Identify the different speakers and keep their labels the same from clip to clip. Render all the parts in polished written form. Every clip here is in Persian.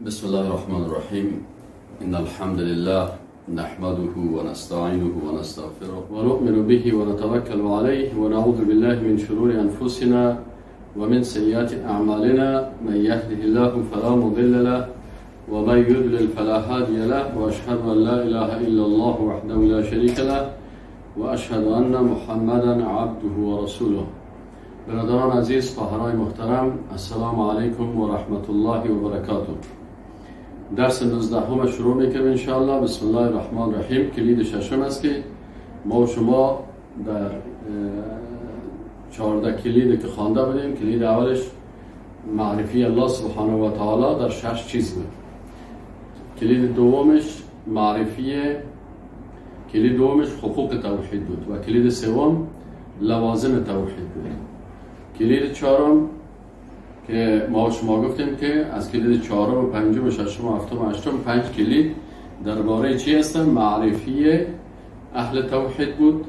Speaker 1: بسم الله الرحمن الرحیم. ان الحمد لله نحمده ونستعینه ونستغفره ونؤمن به ونتوکل علیه ونعوذ بالله من شرور انفسنا ومن سیئات اعمالنا. من یهده الله فلا مضل له ومن یضلل فلا هادی له واشهد ان لا اله الا الله وحده لا شریک له واشهد ان محمدا عبده ورسوله. برادران عزیز، خواهرای محترم، السلام علیکم و رحمت الله و برکاته. درس 19 شروع میکنیم انشاءالله. بسم الله الرحمن الرحیم. کلید ششم است که ما و شما در 14 کلید که خوانده بودیم، کلید اولش معرفی الله سبحانه و تعالی در 6 چیز بود. کلید دومش معرفی، کلید دومش حقوق توحید بود و کلید سوم لوازم توحید بود. کلید چهارم که ما شما گفتیم که از کلید چهارم و پنجم و ششم و هفتم و هشتم 5 کلید درباره چی هستن؟ معرفی اهل توحید بود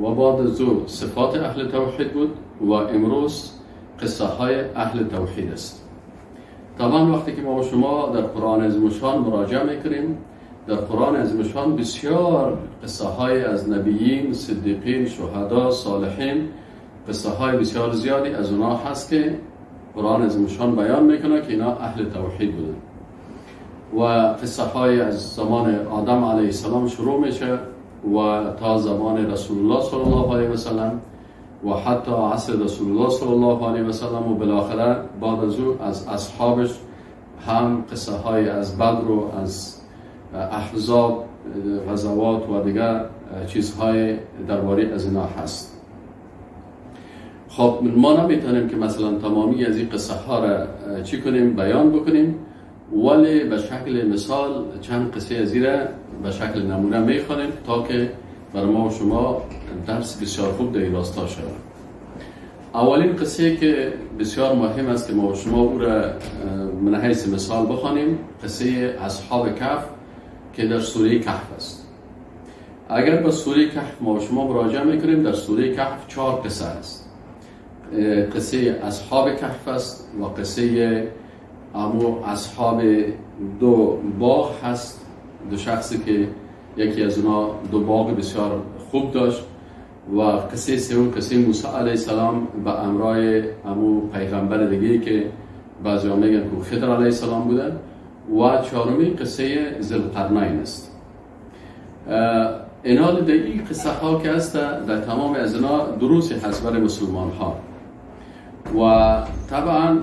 Speaker 1: و بعد از او صفات اهل توحید بود و امروز قصه های اهل توحید است. طبعا وقتی که ما شما در قرآن عظیم‌الشان مراجعه میکنیم، در قرآن عظیم‌الشان بسیار قصه های از نبیین، صدیقین، شهدا، صالحین، قصه های بسیار زیادی از اونا هست که قرآن عظیم‌الشان بیان میکنه که اینا اهل توحید بودن. و قصه های از زمان آدم علیه السلام شروع میشه و تا زمان رسول الله صلی الله علیه و سلم و حتی عصر رسول الله صلی الله علیه و سلم و بالاخره بعد از او از اصحابش هم قصه های از بدر و از احزاب، غزوات و دیگر چیزهای درباره از اینا هست. خب ما نمیتونیم که مثلا تمامی از این قصه ها را چی کنیم، بیان بکنیم، ولی به شکل مثال چند قصه از این را به شکل نمونه میخوانیم تا که برای ما و شما درس بسیار خوب در این راستا شود. اولین قصه که بسیار مهم است که ما و شما او را من حیث مثال بخوانیم، قصه اصحاب کهف که در سوره کهف است. اگر به سوره کهف ما و شما مراجعه میکنیم، در سوره کهف 4 قصه است. قصه اصحاب کهف است و قصه امو اصحاب دو باغ هست، دو شخصی که یکی از اونا دو باغ بسیار خوب داشت، و قصه سوم قصه موسی علیه السلام به امرای امو پیغمبر دیگه که بعضی ها میگن که خضر علیه السلام بودن، و چهارمی قصه ذوالقرنین است. اینا در این قصه ها که هست در تمام از اینا دروسی هست برای مسلمان ها. و طبعا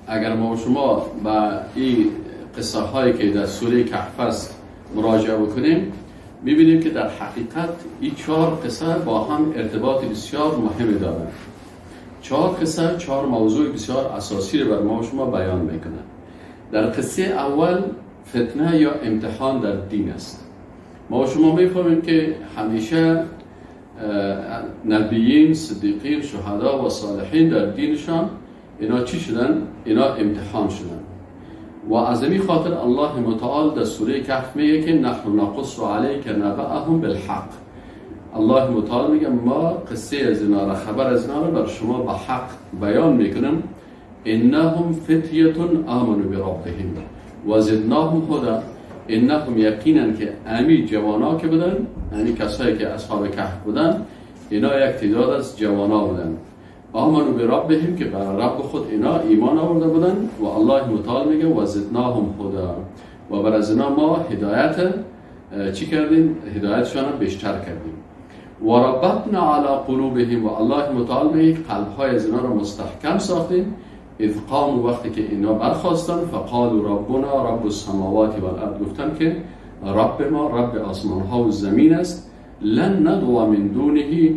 Speaker 1: اگر ما و شما به این قصه هایی که در سوره کهف است مراجعه بکنیم، میبینیم که در حقیقت این 4 قصه با هم ارتباط بسیار مهم دارند. 4 قصه 4 موضوع بسیار اساسی رو بر ما و شما بیان میکنه. در قصه اول فتنه یا امتحان در دین است. ما و شما میفهمیم که همیشه نبیین، صدیقین، شهدا و صالحین در دینشان اینا چی شدن؟ اینا امتحان شدن. و از این خاطر الله متعال در سوره کهف میگه که نحن نقص علیک نبأهم بالحق. الله متعال میگه ما قصه از اینا را، خبر از اینا را بر شما به حق بیان میکنم. انهم فتیه آمنوا بربهم و زدناهم هدی. انهم یقینا که امی جوانا که بودن، یعنی کسایی که اصحاب کهف بودن، اینا یک تعداد از جوانا بودن. آمنوا بربهم که بر رب خود اینا ایمان آورده بودن. و الله متعال میگه و زدناهم هدی، و بر از اینا ما هدایت چی کردیم؟ هدایتشان بیشتر کردیم. و ربطنا علی قلوبهم، و الله متعال میگه قلب های از اینا را مستحکم ساختیم. اذ قاموا، وقتی که اینا برخواستن، فقالوا ربنا رب السماوات والارض، گفتن که رب ما رب آسمان ها و زمین است. لن ندعو من دونه،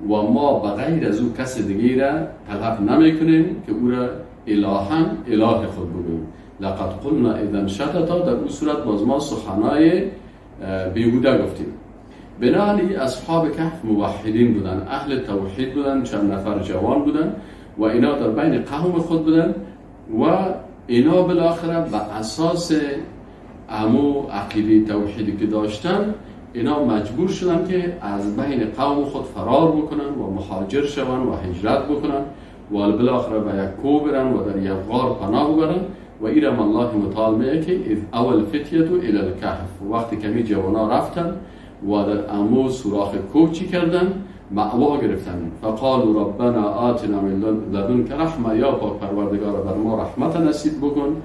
Speaker 1: و ما بغیر از او کس دیگه را طلب نمی کنیم که او را الهن اله خود بگوییم. لقد قلنا اذا شططا، در او صورت باز ما سخنای بیهوده گفتیم. بنابراین اصحاب کهف موحدین بودن، اهل توحید بودن، چند نفر جوان بودن و اینا در بین قوم خود بودن و اینا بالاخره به اساس امو عقیده توحیدی که داشتن، اینا مجبور شدن که از بین قوم خود فرار بکنن و مهاجر شون و هجرت بکنن و بالاخره به یک کوه برن و در یک غار پناه ببرن و و ایرم الله متعال میگه که اذ اوى الفتیة الی الکهف، وقتی که می جوانا رفتن و در امو سوراخ کوه چی کردن؟ مأوا گرفتن. فقالوا ربنا آتنا من لدنک رحمه، یا پاک پروردگار بر ما رحمت نصیب بکن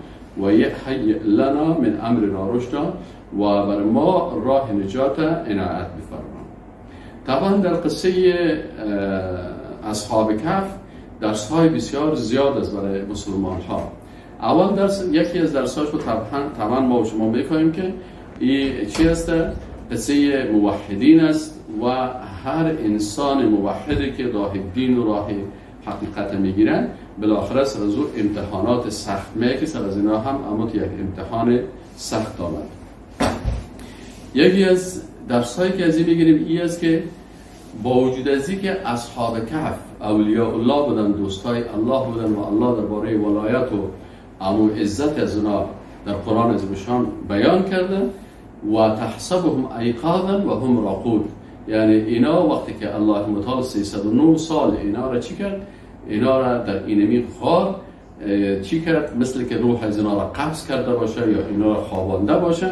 Speaker 1: و یهیئ لنا من امرنا رشدا، و بر ما راه نجات عنایت بفرما. طبعا در قصه اصحاب کهف درس های بسیار زیاد است برای مسلمان ها. اول درس، یکی از درس هاش رو طبعا ما و شما میفهمیم که این چی است؟ قصه موحدین است و هر انسان موحدی که راه دین و راه حقیقت میگیرن بالاخره سر از او امتحانات سخت میه که سر از اینا هم اما یک امتحان سخت آمد. یکی از درس هایی که از این میگیریم این است که با وجود از این که اصحاب کهف اولیاء الله بودن، دوستای الله بودن و الله درباره ولایت و امو عزت از اونا در قرآن از بشان بیان کرده و تحسبهم ایقاظا و هم رقود، یعنی اینا وقتی که الله متعال 309 سال اینا را چی کرد؟ اینا را در اینمی غار چی کرد؟ مثل که روح از اینا را قبض کرده باشه یا اینا را خوابانده باشه،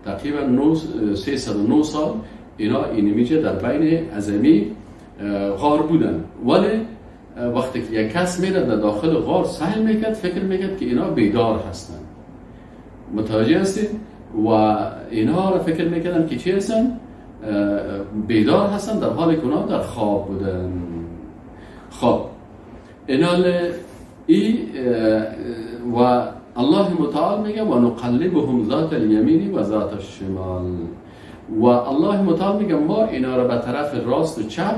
Speaker 1: تقریبا 309 سال اینا اینمیجه در بین ازمی غار بودن. ولی وقتی که یک کس میره در داخل غار سهل میکرد، فکر میکرد که اینا بیدار هستن، متوجه هستید؟ و اینا را فکر میکردن که چی هستن؟ بیدار هستن، در حال که اونا در خواب بودن. خب اینا ای و الله متعال میگه و نقلبهم ذات الیمین و ذات الشمال، و الله متعال میگه ما اینا را به طرف راست و چپ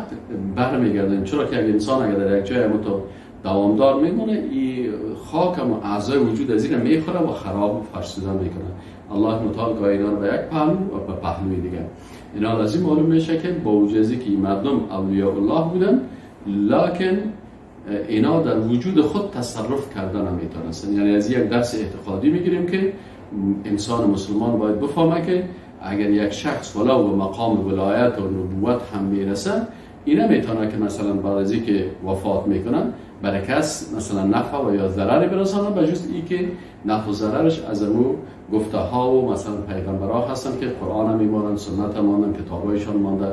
Speaker 1: برمیگردیم. چرا که اگه انسان اگر در یک جای تو دوامدار میمونه، این خاک و اعضای وجود از این میخوره و خراب و فرسوده میکنه. الله متعال گاهی اینا را به یک پهلو و به پهلوی دیگه. اینا از این معلوم میشه که با وجود که این مردم اولیاء الله بودن، لکن اینا در وجود خود تصرف کردن نمیتونستن. یعنی از یک درس اعتقادی میگیریم که انسان مسلمان باید بفهمه که اگر یک شخص ولو به مقام ولایت و نبوت هم میرسه، اینا میتونه که مثلا بعد از اینکه وفات میکنن برای کس مثلا نفع و یا ضرری برسانه، به جز ای که نفع و ضررش از امو گفته ها و مثلا پیغمبرها هستن که قرآن هم میمانن، سنت هم ماندن، کتابایشان مانده،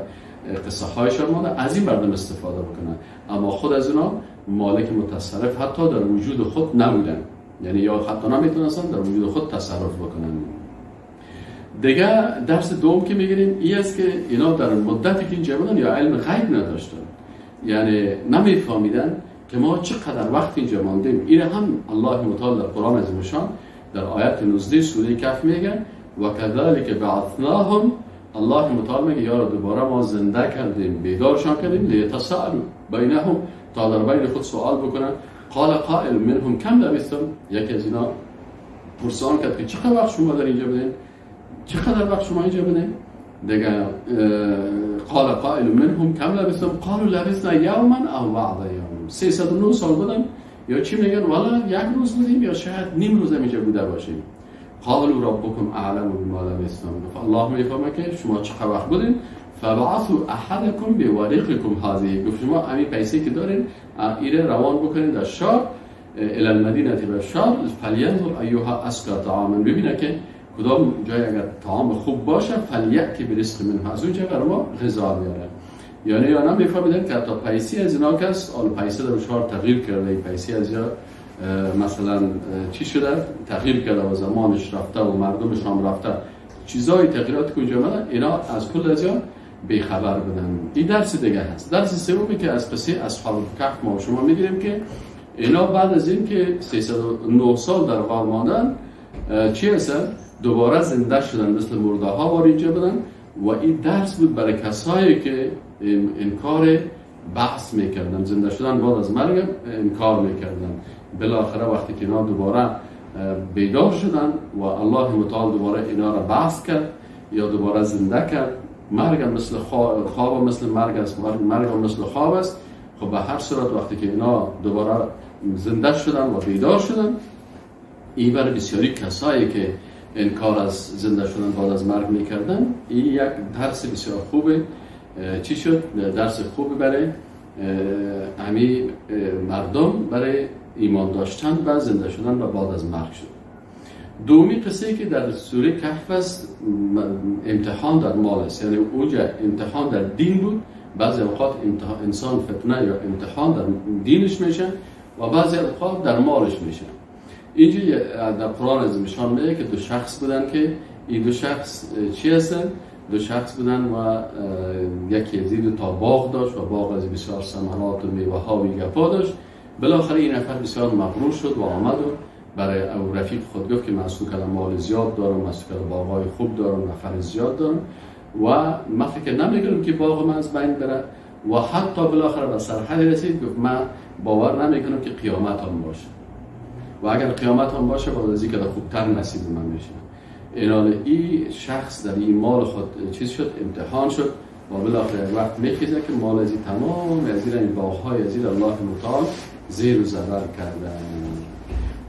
Speaker 1: قصه هایشان مانده، از این مردم استفاده بکنن. اما خود از اونا مالک متصرف حتی در وجود خود نبودن، یعنی یا حتی نمیتونستن در وجود خود تصرف بکنن. دیگه درس دوم که میگیریم این است که اینا در مدتی که اینجا بودن یا علم غیب نداشتن، یعنی نمیفهمیدن که ما چقدر وقت اینجا ماندیم. این هم الله متعال در قرآن عظیمشان در آیت 19 سوره کهف میگه و کذالک بعثناهم، الله متعال میگه یارا دوباره ما زنده کردیم، بیدارشان کردیم، لیتساءلوا بینهم، تا در بین خود سوال بکنن. قال قائل منهم کم لبثتم، یکی از اینا پرسان کرد که چقدر وقت شما در اینجا بودین، چقدر وقت شما اینجا بودین؟ دیگه قال قائل منهم کم لبثتم قالوا لبثنا یوما او بعض یوم، 309 سال بودن یا چی میگن والا یک روز بودیم یا شاید نیم روز هم اینجا بوده باشیم. قالوا ربکم اعلم بما لبثتم، الله میفهمه که شما چقدر وقت بودین. فبعثوا احدکم بورقکم هذه، گفت شما همین پیسه که دارین ایره روان بکنین در شهر، الی المدینه به شهر، فلینظر ایها ازکی طعاما، ببینه که کدام جای اگر طعام خوب باشه، فلیأتی برزق منه، از اونجا برای ما غذا بیاره. یعنی یا نمیفهمیدن که حتی پیسی از اینا کس آل پیسه در شهر تغییر کرده، پیسی از یا مثلا چی شده تغییر کرده و زمانش رفته و مردمش هم رفته، چیزای تغییرات که اونجا آمده اینا از کل از یا بیخبر بودن. این درس دیگه هست. درس سومی که از قصه اصحاب کهف ما شما میگیریم که اینا بعد از این که 309 سال در غار ماندن چی هستن؟ دوباره زنده شدن، مثل مرده ها وارد اینجا بودن. و این درس بود برای کسایی که انکار بحث میکردن، زنده شدن بعد از مرگ انکار میکردن. بالاخره وقتی که اینا دوباره بیدار شدن و الله متعال دوباره اینا را بحث کرد یا دوباره زنده کرد، مرگ مثل خواب مثل مرگ است، مرگ مثل خواب است. خب به هر صورت وقتی که اینا دوباره زنده شدن و بیدار شدن، این برای بسیاری کسایی که انکار از زنده شدن بعد از مرگ میکردن، این یک درس بسیار خوبه. چی شد؟ درس خوبی برای همی مردم برای ایمان داشتن و زنده شدن و بعد از مرگ شد. دومی قصه که در سوره کهف است، امتحان در مال است. یعنی اوج امتحان در دین بود. بعضی اوقات انسان فتنه یا امتحان در دینش میشه و بعضی اوقات در مالش میشه. اینجا در قرآن از نشان میده که دو شخص بودن که این دو شخص چی هستن؟ دو شخص بودن و یکی از این دو تا باغ داشت و باغ از بسیار ثمرات و میوه ها و گپا داشت. بالاخره این نفر بسیار مغرور شد و آمد و برای او رفیق خود گفت که من از تو کلم مال زیاد دارم، از تو کلم باغای خوب دارم، نفر زیاد دارم و من فکر نمیکنم که باغ من از بین بره. و حتی بالاخره به سرحد رسید، گفت من باور نمیکنم که قیامت هم باشه و اگر قیامت هم باشه باز از این که خوبتر نصیب من میشه. اینال این شخص در این مال خود چیز شد، امتحان شد و بالاخره وقت میخیزه که مال از این تمام از این باغ‌های از این الله متعال زیر و زبر کردن.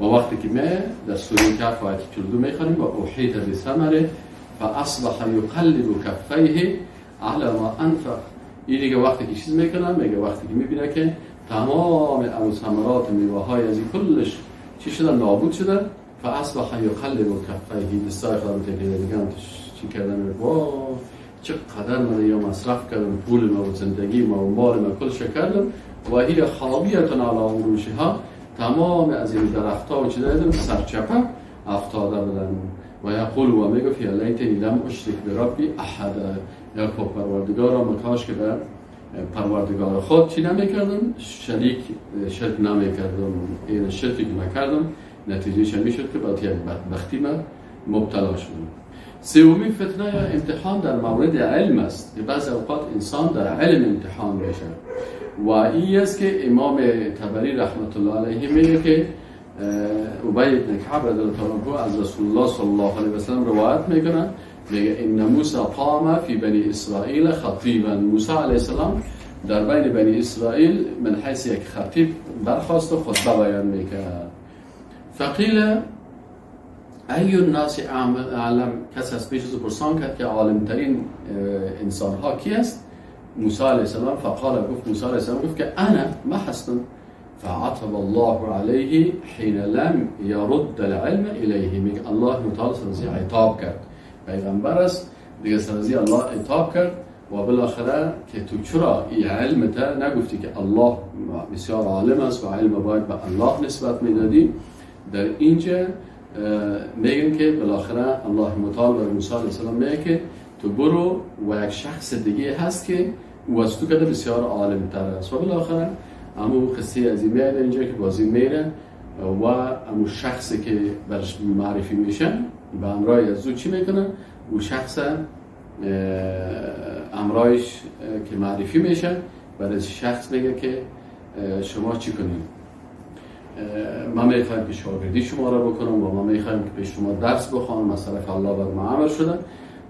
Speaker 1: و وقتی که ما در سوره کهف آیت 42 میخوانیم و احیط بثمره فاصبح یقلب کفیه علی ما انفق، این دیگه وقتی که چیز میکنه، میگه وقتی که میبینه که تمام اون ثمرات میوه های از این کلش چی شدن، نابود شدن، فاصبح یقلب کفیه، دستای خودم تکیه دیگه چی کردن، وا چقدر من یا مصرف کردم پول ما و زندگی ما و مال ما کلش کردم و هی خاویه علی عروشها، تمام از این درخت‌ها و چیزایی دیدم سرچپه افتاده بودن. و یقول و میگفت یا لیتنی لم اشرک بربی احد، یا خب پروردگارا من کاش که به پروردگار خود چی نمیکردم، شریک شرک نمیکردم، این شرکی که نکردم نتیجهش میشد که باید یک بدبختی من مبتلا شدم. سومین فتنه یا امتحان در مورد علم است که بعضی اوقات انسان در علم امتحان میشه و این است که امام طبری رحمت الله علیه میگه که ابی بن کعب رضی الله عنه از رسول الله صلی الله علیه و سلم روایت میکنه، میگه ان موسی قام فی بنی اسرائیل خطیبا، موسی علیه السلام در بین بنی اسرائیل من حیث یک خطیب برخاست و خطبه بیان میکرد. فقیل ای الناس اعلم، کس از پیش از پرسان کرد که عالمترین انسان ها کی است؟ موسی علیه السلام. فقال، گفت موسی علیه السلام گفت که انا ما هستم. فعتب الله علیه حين لم يرد العلم الیه، میگه الله متعال سرزی عتاب کرد، پیغمبر است دیگه، سرزی الله عتاب کرد و بالاخره که تو چرا این علم تا نگفتی که الله بسیار عالم است و علم باید به الله نسبت میدادی. در اینجا میگن که بالاخره الله متعال بر موسی علیه السلام میگه که تو برو و یک شخص دیگه هست که او از تو کده بسیار عالم تر است. و بالاخره امو قصه از این میاد اینجا که بازی میره و امو شخصی که برش معرفی میشه به امرای از او چی میکنه، او شخص امرایش که معرفی میشه برای شخص میگه که شما چی کنید، من میخوایم که شاگردی شما را بکنم و من میخوایم که به شما درس بخوانم، از طرف الله بر ما امر شده.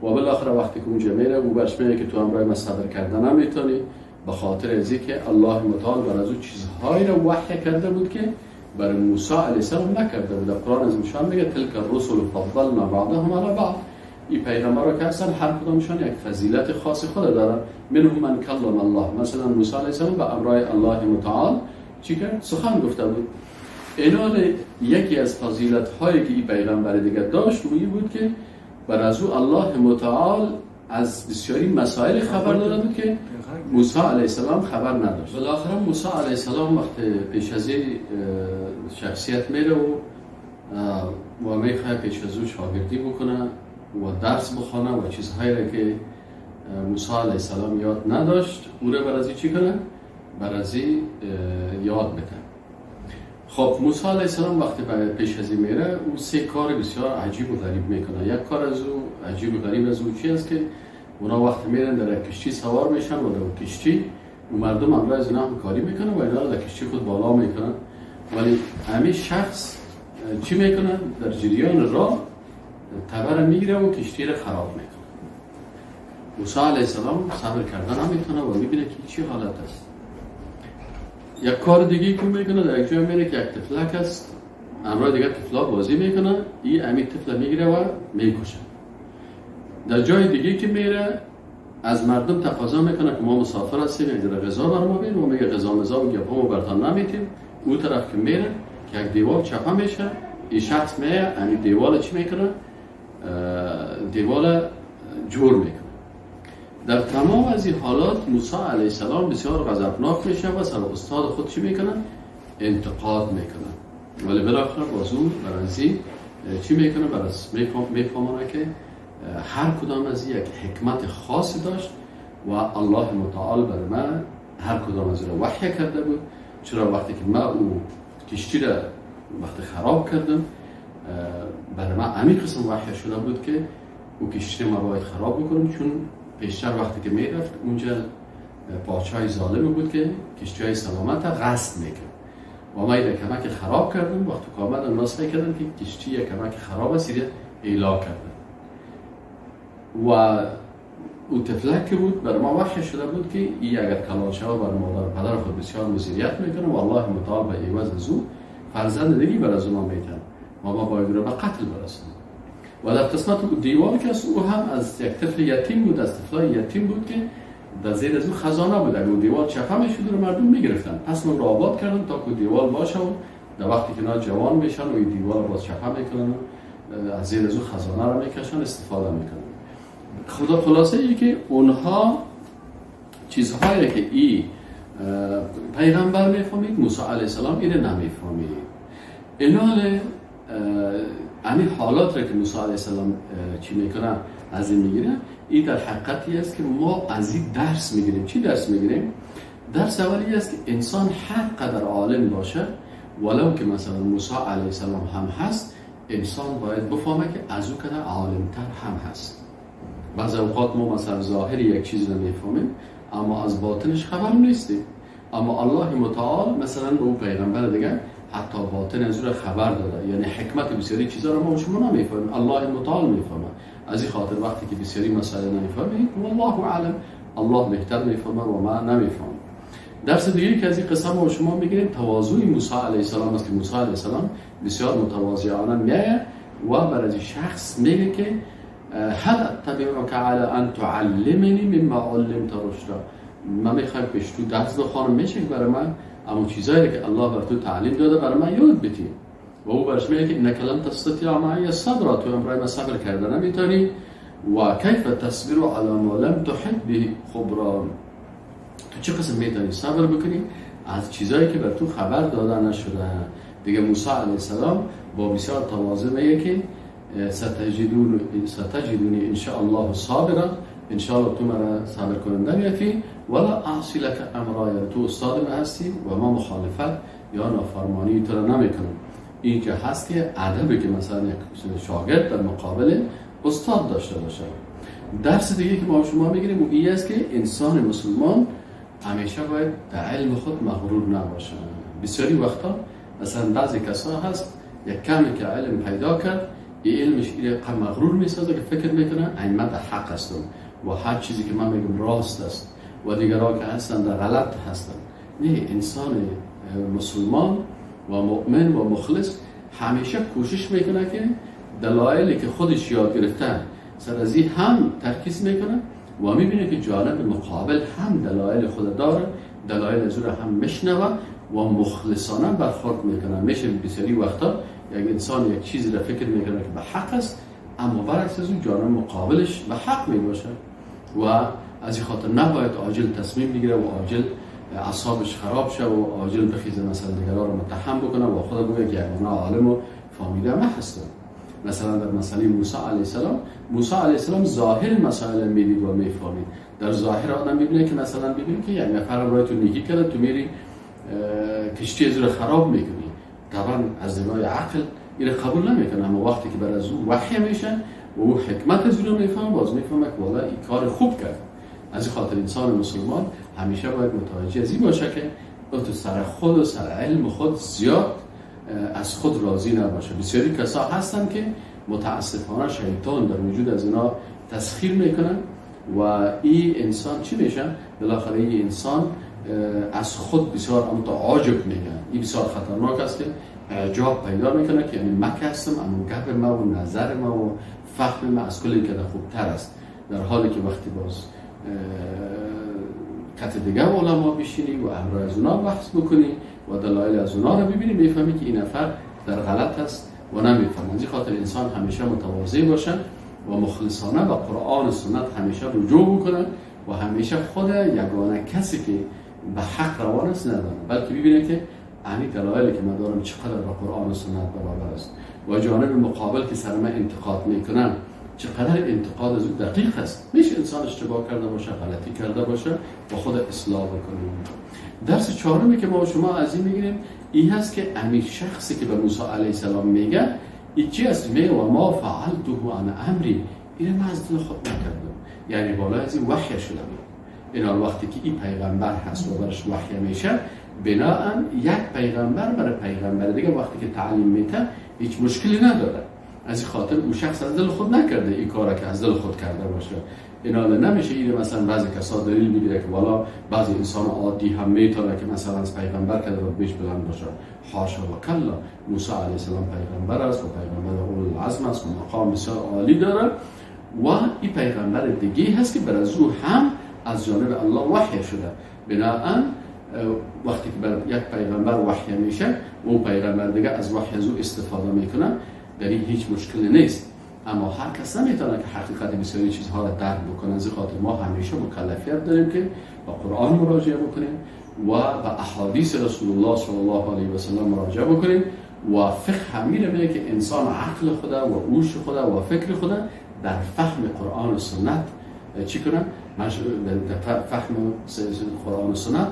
Speaker 1: و بالاخره وقتی که اونجا میره او برش میگه که تو امرای من صبر کردن نمیتونی، به خاطر از اینکه الله متعال بر از او چیزهایی را وحی کرده بود که برای موسی علیه السلام نکرده بود. در قرآن از نشان میگه تلک الرسل فضلنا بعضهم علی بعض، این پیغمبرا که هستن هر کدامشان یک فضیلت خاص خود دارن. منهم من کلم الله، مثلا موسی علیه السلام به امرای الله متعال چی کرد؟ سخن گفته بود. اینال یکی از فضیلت هایی که این پیغمبر دیگه داشت اویی بود که بر از او الله متعال از بسیاری مسائل خبر داده بود که موسی علیه السلام خبر نداشت. بالاخره موسی علیه السلام وقت پیش از این شخصیت میره و میخواد پیش از او شاگردی بکنه و درس بخونه و چیزهایی را که موسی علیه السلام یاد نداشت او را بر از چی کنه؟ بر از یاد بده. خب موسی علیه السلام وقتی پیش از این میره او سه کار بسیار عجیب و غریب میکنه. یک کار از او عجیب و غریب از او چی است که اونا وقتی میرن در یک کشتی سوار میشن و در کشتی و مردم همراه از اینا همکاری میکنن و اینا رو در کشتی خود بالا میکنن، ولی همین شخص چی میکنه؟ در جریان راه تبر میگیره و کشتی رو خراب میکنه. موسی علیه السلام صبر کردن نمیتونه و میبینه که چی حالت است. یک کار دیگه که میکنه در یک جای میره که یک طفلک است، همراه دیگه طفلا بازی میکنه، این همین طفل میگیره و میکشه. در جای دیگه که میره از مردم تقاضا میکنه که ما مسافر هستیم، یک ذره غذا بر ما بدین، و میگه غذا مزا و گپامو برتان نمیتیم. او طرف که میره که یک دیوار چپه میشه، این شخص میه همین دیوال چی میکنه؟ دیوال جور میکنه. در تمام از این حالات موسی علیه السلام بسیار غضبناک میشه و سر استاد خود چی میکنه؟ انتقاد میکنه. ولی بالاخره باز او برازی چی میکنه؟ براز میفهمانه که هر کدام از یک حکمت خاصی داشت و الله متعال بر من هر کدام از را وحی کرده بود. چرا وقتی که من او کشتی را وقتی خراب کردم برای من همین قسم وحی شده بود که او کشتی ما باید خراب بکنم، چون پیشتر وقتی که میرفت اونجا پادشاه ظالم بود که کشتی های سلامت غصب میکرد و ما یک کمک خراب کردم. وقتی که آمد اونا سعی کردن که کشتی یک کمک خراب است ایلا کردن و او طفلک که بود بر ما وحی شده بود که ای اگر کلان شود بر مادر و پدر خود بسیار مزیریت میکنه و الله متعال به عوض از او فرزند دیگی بر از اونا میتن و ما باید رو به قتل برسونیم. و در قسمت او دیوار که است او هم از یک طفل یتیم بود، از طفلای یتیم بود که در زیر از او خزانه بود. اگر دیوار چپه میشد رو مردم میگرفتن، پس من رو آباد کردن تا که دیوار باشه و در وقتی که اینا جوان میشن و این دیوار باز چپه میکنن از زیر از او خزانه رو میکشن استفاده میکنن. خدا خلاصه ای که اونها چیزهایی که ای پیغمبر میفهمید موسی علیه السلام اینو نمیفهمید. اینال همین حالات را که موسی علیه السلام چی میکنه از این میگیره، این در حقیقتی است که ما از این درس میگیریم. چی درس میگیریم؟ درس اولی است که انسان هر قدر عالم باشه ولو که مثلا موسی علیه السلام هم هست، انسان باید بفهمه که از او قدر عالمتر هم هست. بعض اوقات ما مثلا ظاهر یک چیز رو میفهمیم اما از باطنش خبر نیستیم، اما الله متعال مثلا به او پیغمبر دیگه حتی باطن از او را خبر داده، یعنی حکمت بسیاری چیزا رو ما شما نمیفهمیم، الله متعال میفهمه. از این خاطر وقتی که بسیاری مسائل نمیفهمیم والله اعلم، الله بهتر میفهمه و ما نمیفهمم. درس دیگه که از این قصه ما شما میگیریم تواضع موسی علیه السلام است که موسی علیه السلام بسیار متواضعانه میایه و برای شخص میگه که هل اتبعک علی ان تعلمنی مما علمت رشدا، من میخوایم پیش تو درس بخوانم، میشه برای من اما چیزایی که الله بر تو تعلیم داده برای من یاد بدی. و او برش میگه که انک لن تستطیع معی صبرا، تو امرای من صبر کرده نمیتونی، و کیف تصبر علی ما لم تحط به خبرا، تو چه قسم میتونی صبر بکنی از چیزایی که بر تو خبر داده نشده. دیگه موسی علیه السلام با بسیار تواضع میگه که ستجدونی ان شاء الله صابرا، ان شاء الله تو مرا صبر کننده میافی، ولا اعصی لک امرا، یعنی تو استاد من هستی و ما مخالفت یا نافرمانی تو را نمیکنم. این که هست که ادبی که مثلا یک شاگرد در مقابل استاد داشته باشه. درس دیگه که ما شما میگیریم این است که انسان مسلمان همیشه باید در علم خود مغرور نباشه. بسیاری وقتا مثلا بعضی کسا هست یک کمی که علم پیدا کرد این علمش اینقدر مغرور میسازه که فکر میکنه این من در حق هستم و هر چیزی که من میگم راست است و دیگران که هستن در غلط هستن. نه، انسان مسلمان و مؤمن و مخلص همیشه کوشش میکنه که دلایلی که خودش یاد گرفته سر از این هم ترکیز میکنه و میبینه که جانب مقابل هم دلایل خود داره، دلایل از او را هم میشنوه و مخلصانه برخورد میکنه. میشه بسیاری وقتا یک انسان یک چیزی را فکر میکنه که به حق است، اما برعکس از اون جانب مقابلش به حق میباشه و از این خاطر نباید عاجل تصمیم بگیره و عاجل اعصابش خراب شه و عاجل بخیزه مثلا دیگران رو متهم بکنه و خود بگه که یگانه عالم و فهمیده من هستم. مثلا در مسئله موسی علیه السلام، موسی علیه السلام ظاهر مسائل میدید و میفهمید. در ظاهر آدم میبینه که مثلا میبینه که یک نفر رای تو نیکی کرده، تو میری کشتی از رو خراب میکنی، طبعا از نگاه عقل این قبول نمیکنه، اما وقتی که بر از او وحی میشه و او حکمت از او میفهمه، باز میفهمه که والا این کار خوب کرد. از این خاطر انسان مسلمان همیشه باید متوجه از این باشه که تو سر خود و سر علم خود زیاد از خود راضی نباشه. بسیاری کسا هستن که متاسفانه شیطان در وجود از اینا تسخیر میکنن و این انسان چی میشه؟ بالاخره این انسان از خود بسیار عاجب میگن. این بسیار خطرناک است که اعجاب پیدا میکنه که یعنی من هستم، اما گپ ما و نظر ما و فهم ما از کلی که خوبتر است، در حالی که وقتی باز کت دیگه علما بشینی و امرای از اونا بحث بکنی و دلایل از اونا رو ببینی، میفهمی که این نفر در غلط است و نمیفهمن. از این خاطر انسان همیشه متواضع باشه و مخلصانه به قرآن و سنت همیشه رجوع بکنه و همیشه خود یگانه کسی که به حق روان است ندانه، بلکه ببینه که همین دلایلی که من دارم چقدر به قرآن و سنت برابر است و جانب مقابل که سر من انتقاد میکنن چقدر انتقاد از او دقیق است. میشه انسان اشتباه کرده باشه، غلطی کرده باشه و خود اصلاح بکنه. درس چهارمی که ما شما از این میگیریم این هست که امیر شخصی که به موسی علیه السلام میگه این چی است؟ میگه و ما فعلته عن امری، اینو من از دل خود نکردم، یعنی بالای از این وحی شده بود. اینا وقتی که این پیغمبر هست و برش وحی میشه، بناهن یک پیغمبر برای پیغمبر دیگه وقتی که تعلیم میده هیچ مشکلی نداره. از این خاطر او شخص از دل خود نکرده این کارا که از دل خود کرده باشه. اینا نمیشه اینو مثلا بعضی کسا دلیل میگیره که والا بعضی انسان عادی هم میتونه که مثلا از پیغمبر که رتبهش بلند باشه. حاشا و کلا، موسی علیه السلام پیغمبر است و پیغمبر اولو العزم است و مقام بسیار عالی داره و این پیغمبر دیگه هست که بر از او هم از جانب الله وحی شده. بناهن وقتی که بر یک پیغمبر وحی میشه او پیغمبر دیگه از وحی از او استفاده میکنه، در این هیچ مشکلی نیست. اما هر کس نمیتونه که حقیقت بسیاری چیزها را درک بکنه. از خاطر ما همیشه مکلفیت داریم که با قرآن مراجعه بکنیم و به احادیث رسول الله صلی الله علیه و سلم مراجعه بکنیم و فقه همین میگه که انسان عقل خدا و هوش خدا و فکر خدا در فهم قرآن و سنت چی کنه؟ در فهم قرآن و سنت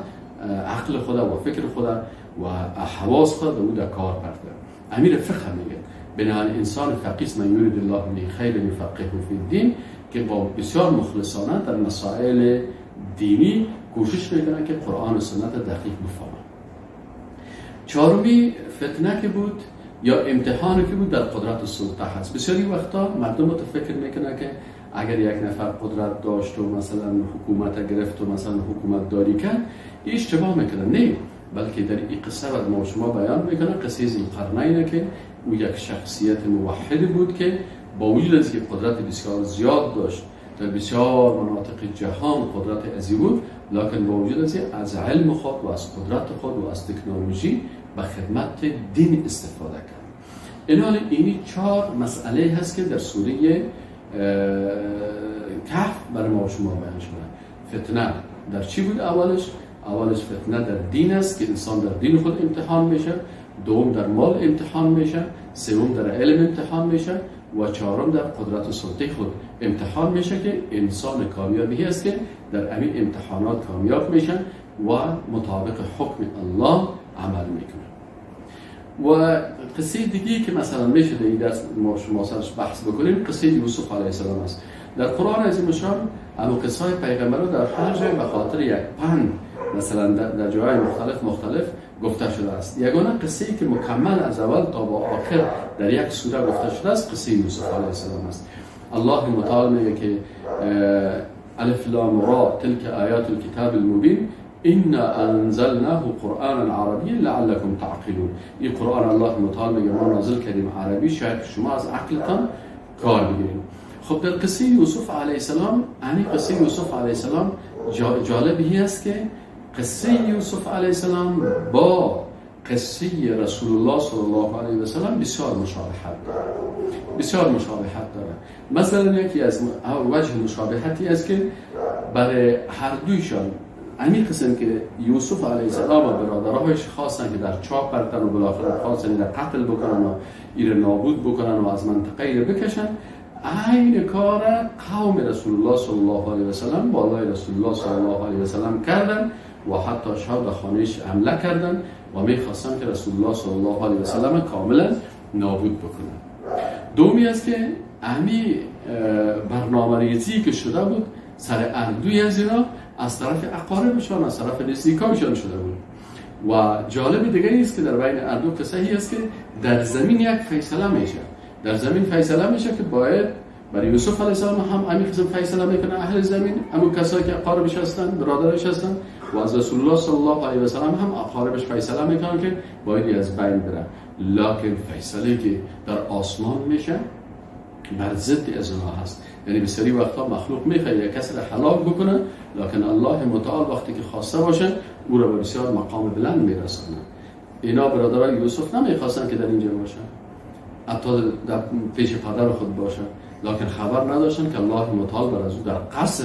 Speaker 1: عقل خدا و فکر خدا و حواس خدا او در کار برده. امیر فقه میگه بنابراین انسان فقیه من یرید الله به خیر یفقهه فی الدین، که با بسیار مخلصانه در مسائل دینی کوشش میکنه که قرآن و سنت دقیق بفهمه. چهارمی فتنه که بود یا امتحان که بود در قدرت و سلطه هست. بسیاری وقتا مردم متفکر میکنه که اگر یک نفر قدرت داشت و مثلا حکومت گرفت و مثلا حکومت داری کرد اشتباه میکنه. نه، بلکه در این قصه ما شما بیان میکنه قصه ذوالقرنین که او یک شخصیت موحد بود که با وجود از اینکه قدرت بسیار زیاد داشت در بسیار مناطق جهان قدرت ازی بود، لکن با وجود از از علم خود و از قدرت خود و از تکنولوژی به خدمت دین استفاده کرد. این اینی چهار مسئله هست که در سوره کهف برای ما شما بیان شده. فتنه در چی بود اولش؟ اولش فتنه در دین است که انسان در دین خود امتحان میشه، دوم در مال امتحان میشه، سوم در علم امتحان میشه و چهارم در قدرت و سلطه خود امتحان میشه که انسان کامیابی است که در همین امتحانات کامیاب میشه و مطابق حکم الله عمل میکنه. و قصه دیگه که مثلا میشه در این درس ما شما سرش بحث بکنیم قصه یوسف علیه السلام است. در قرآن عظیم الشان اما قصه های پیغمبران در هر جای به خاطر یک پند مثلا در جاهای مختلف گفته شده است. یگانه قصه ای که مکمل از اول تا با آخر در یک سوره گفته شده است قصه یوسف علیه السلام است. الله متعال میگه که الف لام را تلک آیات الکتاب المبین انا انزلناه قرآنا عربیا لعلكم تعقلون. این قرآن الله متعال میگه ما نازل کردیم عربی شاید شما از عقلتان کار بگیرید. خب در قصه یوسف علیه السلام، یعنی قصه یوسف علیه السلام جالب هست که قصه یوسف علیه السلام با قصه رسول الله صلی الله علیه و سلم بسیار مشابهت داره. بسیار مشابهت داره. مثلا یکی از وجه مشابهتی است که برای هر دویشان همین قسم که یوسف علیه السلام و برادرهایش خواستن که در چاه پرتن و بالاخره خواستن ایره قتل بکنن و ایره نابود بکنن و از منطقه ایره بکشن، عین کار قوم رسول الله صلی الله علیه و سلم بالای رسول الله صلی الله علیه و سلم کردن و حتی شب در خانهش حمله کردن و میخواستن که رسول الله صلی الله علیه و سلم کاملا نابود بکنن. دومی است که همی برنامه‌ریزی که شده بود سر اردوی از اینا از طرف اقاربشان، از طرف نزدیکانشان شده بود. و جالب دیگه است که در بین اردو قصه است که در زمین یک فیصله میشه، در زمین فیصله میشه که باید برای یوسف علیه السلام هم همین قسم فیصله میکنه اهل زمین، همون کسایی که اقاربش هستن، برادرش هستن، و از رسول الله صلی الله علیه و سلم هم اقاربش فیصله میکنن که باید از بین بره. لکن فیصله که در آسمان میشه بر ضد از اونها هست. یعنی بسیاری وقتا مخلوق میخواد یک کس را هلاک بکنه، لکن الله متعال وقتی که خواسته باشه او را به بسیار مقام بلند میرسانه. اینا برادرای یوسف نمیخواستن که در اینجا باشن، حتی در پیش پدر خود باشه، لکن خبر نداشتن که الله متعال بر از او در قصر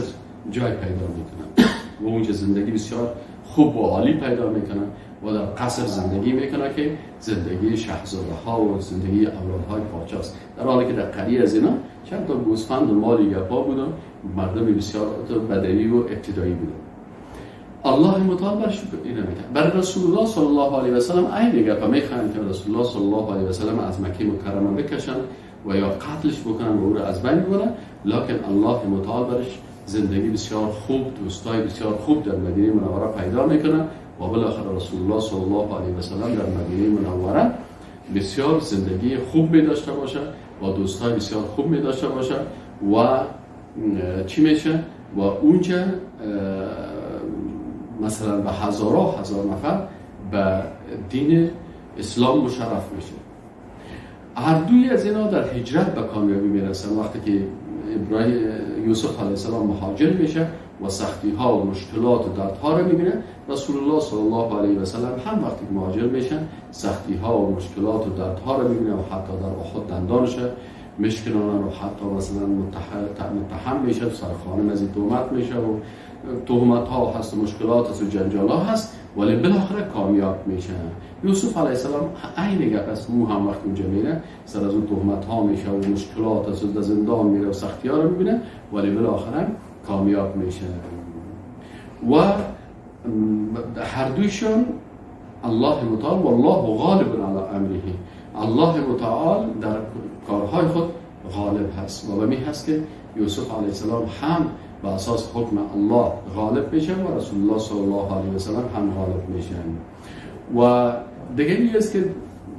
Speaker 1: جای پیدا میکنه و اونجا زندگی بسیار خوب و عالی پیدا میکنه و در قصر زندگی میکنه که زندگی شاهزاده ها و زندگی اولادهای پادشاه است، در حالی که در قریه از اینا چند تا گوسفند و مالی گپا بود و مردم بسیار بدوی و ابتدایی بودن. الله متعال برش اینو میگه. برای رسول الله صلی الله علیه و سلم عین گپا میخوان که رسول الله صلی الله علیه و سلم از مکه مکرمه بکشن و یا قتلش بکنن و او را از بین ببرن، لکن الله متعال برش زندگی بسیار خوب، دوستای بسیار خوب در مدینه منوره پیدا میکنه و بالاخره رسول الله صلی الله علیه و سلم در مدینه منوره بسیار زندگی خوب می داشته باشه و دوستای بسیار خوب می داشته باشه و چی میشه و اونجا مثلا به هزارها هزار نفر به دین اسلام مشرف میشه. هر دوی از اینا در هجرت به کامیابی میرسن. وقتی که ابراهیم یوسف علیه السلام مهاجر میشه و سختی ها و مشکلات و دردها رو میبینه، رسول الله صلی الله علیه و سلم هم وقتی مهاجر میشن سختی ها و مشکلات و دردها رو میبینه و حتی در احد دندانش مشکنانن و حتی مثلا متهم میشه، سر خانم از این تهمت میشه و تهمت ها هست و مشکلات هست و جنجال ها هست، ولی بالاخره کامیاب میشه. یوسف علیه السلام عین گپ است، مو هم وقت اونجا میره سر از اون تهمت ها میشه و مشکلات هست و در زندان میره و سختی ها رو میبینه، ولی بالاخره کامیاب میشه. و هر دویشون الله متعال والله غالب علی امره، الله متعال در کارهای خود غالب هست و به می هست که یوسف علیه السلام هم به اساس حکم الله غالب میشه و رسول الله صلی الله علیه و سلم هم غالب میشن. و دیگه است که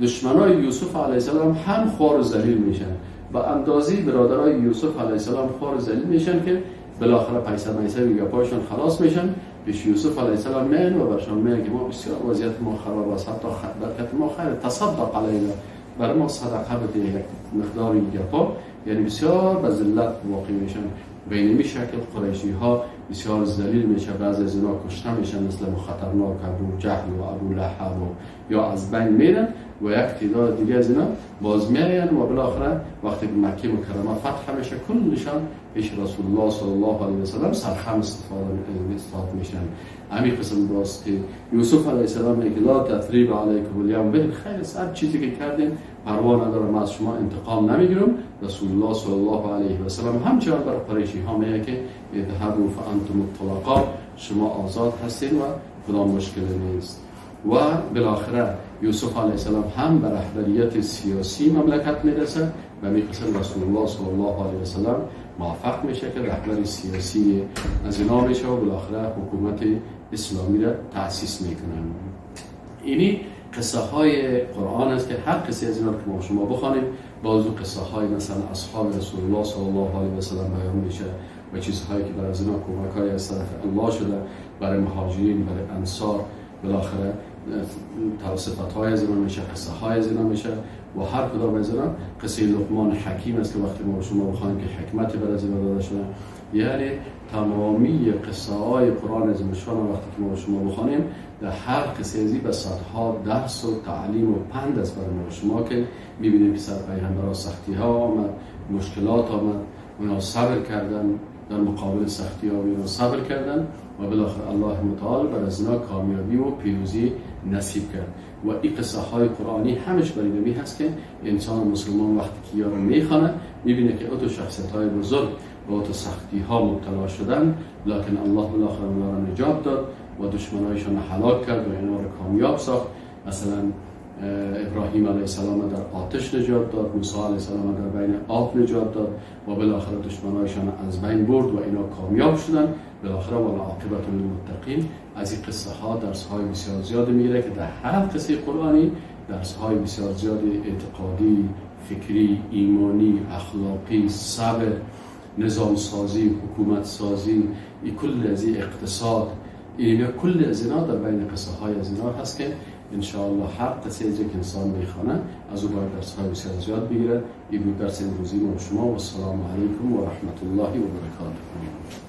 Speaker 1: دشمنای یوسف علیه السلام هم خوار و ذلیل میشن، به اندازه برادرای یوسف علیه السلام خوار و ذلیل میشن که بالاخره پیسه میسه گپایشون خلاص میشن، پیش یوسف علیه السلام میان و برشان میگن که ما بسیار وضعیت ما خراب است، حتی برکت ما خیر، تصدق علینا، برای ما صدقه بده یک مقدار گپا، یعنی بسیار به ذلت واقع میشن. به این شکل قریشی ها بسیار ذلیل میشه، بعضی از اینا کشته میشن مثل خطرناک ابو جهل و ابو لهب و یا از بین میرن و یک تعداد دیگه از اینا باز میرن و بالاخره وقتی که مکه مکرمه فتح میشه کلشان پیش رسول الله صلی الله علیه و سلم سرخم استفاده میشن. همین قسم باز که یوسف علیه السلام میگه لا تثریب علیکم الیوم، به خیر هر چیزی که کردین پروا ندارم، از شما انتقام نمیگیرم. رسول الله صلی الله علیه و سلم همچنان بر قریشی ها میگه که اذهبوا فانتم الطلقاء، شما آزاد هستین و کدام مشکل نیست. و بالاخره یوسف علیه السلام هم به رهبریت سیاسی مملکت میرسه و میقسم رسول الله صلی الله علیه و سلم موفق میشه که رهبر سیاسی از اینا میشه و بالاخره حکومت اسلامی را تأسیس میکنن. اینی قصه های قرآن است که هر قصه از اینا که ما شما بخوانیم باز قصه های مثلا اصحاب رسول الله صلی الله علیه و سلم بیان میشه و چیزهایی که برای از اینا کمک های از طرف الله شده برای مهاجرین، برای انصار، بالاخره توصفات های از اینا میشه، قصه های از اینا میشه و هر کدام از اینا قصه لقمان حکیم است که وقتی ما شما بخوانیم که حکمت برای از اینا داده شده، یعنی تمامی قصه های قرآن از شان وقتی که ما شما بخوانیم در هر قصه ازی به صدها درس و تعلیم و پند است برای ما شما که میبینیم که سر پیغمبرها سختی ها آمد، مشکلات آمد، اونا صبر کردن در مقابل سختی ها، اونا صبر کردن و بالاخره الله متعال بر از اینا کامیابی و پیروزی نصیب کرد. و این قصه های قرآنی همش برای نبی هست که انسان مسلمان وقتی که یارو میخوانه میبینه که او تو شخصیت های بزرگ با تو سختی ها مبتلا شدن، لکن الله بالاخره اونا را نجات داد و دشمنایشان هلاک کرد و اینا را کامیاب ساخت. مثلا ابراهیم علیه السلام در آتش نجات داد، موسی علیه السلام در بین آب نجات داد و بالاخره دشمنایشان از بین برد و اینا کامیاب شدن. بالاخره و عاقبت للمتقین. از این قصه ها درس های بسیار زیاد میگیره که در هر قصه قرآنی درس های بسیار زیاد اعتقادی، فکری، ایمانی، اخلاقی، صبر، نظام سازی، حکومت سازی، این کل از این اقتصاد، این کل از اینا در بین قصه های از اینا هست که انشاءالله هر قصه که انسان میخوانه از او باید درس های بسیار زیاد بگیره. این بود درس امروزی ما و شما و السلام علیکم و رحمت الله و برکاته.